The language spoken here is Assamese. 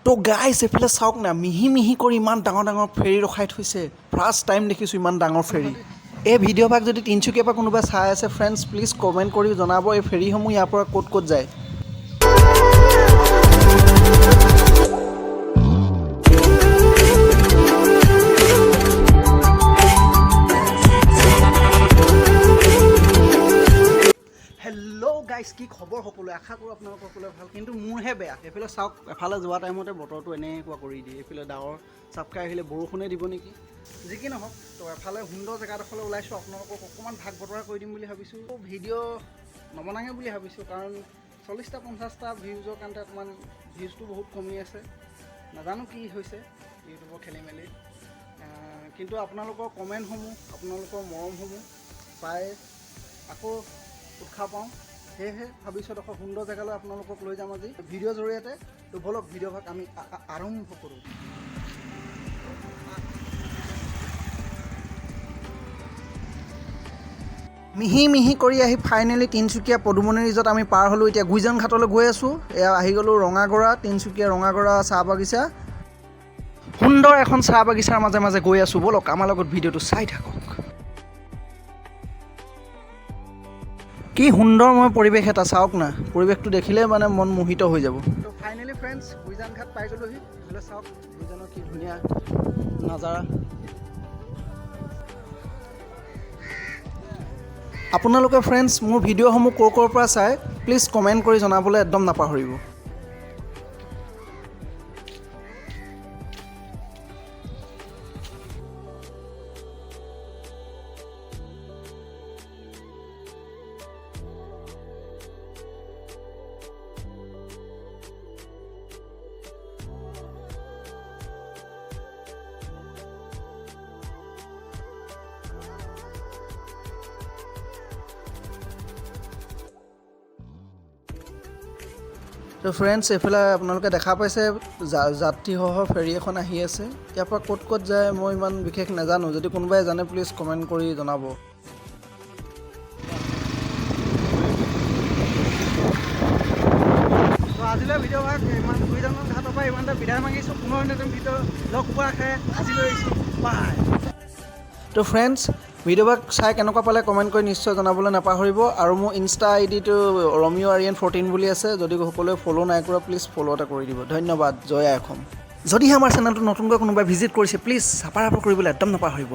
তো গাইছ, এইফালে চাওক না, মিহি মিহি কৰি ইমান ডাঙৰ ডাঙৰ ফেৰী ৰখাই থৈছে। ফাৰ্ষ্ট টাইম দেখিছোঁ ইমান ডাঙৰ ফেৰী। এই ভিডিঅ' ভাগ যদি তিনিচুকীয়াৰ পৰা কোনোবা চাই আছে ফ্ৰেণ্ডছ, প্লিজ কমেণ্ট কৰি জনাব এই ফেৰীসমূহ ইয়াৰ পৰা ক'ত ক'ত যায়। হেল্ল' গাইছ, কি খবৰ সকলোৱে? আশা কৰোঁ আপোনালোকৰ সকলোৱে ভাল, কিন্তু মোৰহে বেয়া। এইফালে চাওক, এফালে যোৱা টাইমতে বতৰটো এনেকুৱা কৰি দিয়ে। এইফালে ডাৱৰ চাপকাই আহিলে বৰষুণে দিব নেকি। যি কি নহওক, তো এফালে সুন্দৰ জেগাডোখৰলৈ ওলাইছোঁ, আপোনালোকক অকণমান ভাগ বতৰা কৰি দিম বুলি ভাবিছোঁ। ভিডিঅ' নবনাঙে বুলি ভাবিছোঁ, কাৰণ 40টা 50টা ভিউজৰ কাৰণে অকণমান ভিউজটো বহুত কমি আছে। নাজানো কি হৈছে ইউটিউবৰ খেলি মেলি। কিন্তু আপোনালোকৰ কমেণ্টসমূহ, আপোনালোকৰ মৰমসমূহ পাই আকৌ উৎসাহ পাওঁ। সেয়েহে ভাবিছোঁ এডোখৰ সুন্দৰ জেগালৈ আপোনালোকক লৈ যাম আজি ভিডিঅ'ৰ জৰিয়তে। তো ব'লক, ভিডিঅ' ভাগ আমি আৰম্ভ কৰোঁ। মিহি মিহি কৰি আহি ফাইনেলি তিনিচুকীয়া পদুমণি ৰিজত আমি পাৰ হ'লোঁ। এতিয়া গুইজান ঘাটলৈ গৈ আছোঁ। এয়া আহি গ'লোঁ ৰঙাগড়া, তিনিচুকীয়া ৰঙাগড়া চাহ বাগিচা। সুন্দৰ এখন চাহ বাগিচাৰ মাজে মাজে গৈ আছোঁ। ব'লক, আমাৰ লগত ভিডিঅ'টো চাই থাকক। কি সুন্দৰময় পৰিৱেশ এটা, চাওক না। পৰিৱেশটো দেখিলে মানে মন মোহিত হৈ যাব। তো ফাইনেলি ফ্ৰেণ্ডছ, গুইজান ঘাট পাই গ'লোহি। এইফালে চাওক, গুইজানৰ কি ধুনীয়া নাজাৰা। আপোনালোকে ফ্ৰেণ্ডছ, মোৰ ভিডিঅ'সমূহ ক'ৰ ক'ৰ পৰা চাই প্লিজ কমেণ্ট কৰি জনাবলৈ একদম নাপাহৰিব। তো ফ্ৰেণ্ডছ, এইফালে আপোনালোকে দেখা পাইছে যাত্ৰীসহ ফেৰী এখন আহি আছে। ইয়াৰ পৰা ক'ত ক'ত যায় মই ইমান বিশেষ নাজানো। যদি কোনোবাই জানে প্লিজ কমেণ্ট কৰি জনাব। তো আজিলৈ ভিডিঅ' ভাগ ইমান, গুইজানৰ ঘাটৰ পৰা ইমানতে বিদায় মাগিছোঁ। পুনৰ নতুন ভিডিঅ' লগ পোৱা আশাৰে আজিলৈ আহিছোঁ, বাই। তো ফ্ৰেণ্ডছ, ভিডিঅ' ভাগ চাই কেনেকুৱা পালে কমেণ্ট কৰি নিশ্চয় জনাবলৈ নাপাহৰিব। আৰু মোৰ ইনষ্টা আই ডিটো ৰমিঅ' আৰিয়ান 14 বুলি আছে। যদি সকলোৱে ফ'ল' নাই কৰা, প্লিজ ফ'ল' এটা কৰি দিব। ধন্যবাদ। জয় আই অসম। যদিহে আমাৰ চেনেলটো নতুনকৈ কোনোবাই ভিজিট কৰিছে, প্লিজ ছাবস্ক্ৰাইব কৰিবলৈ একদম নাপাহৰিব।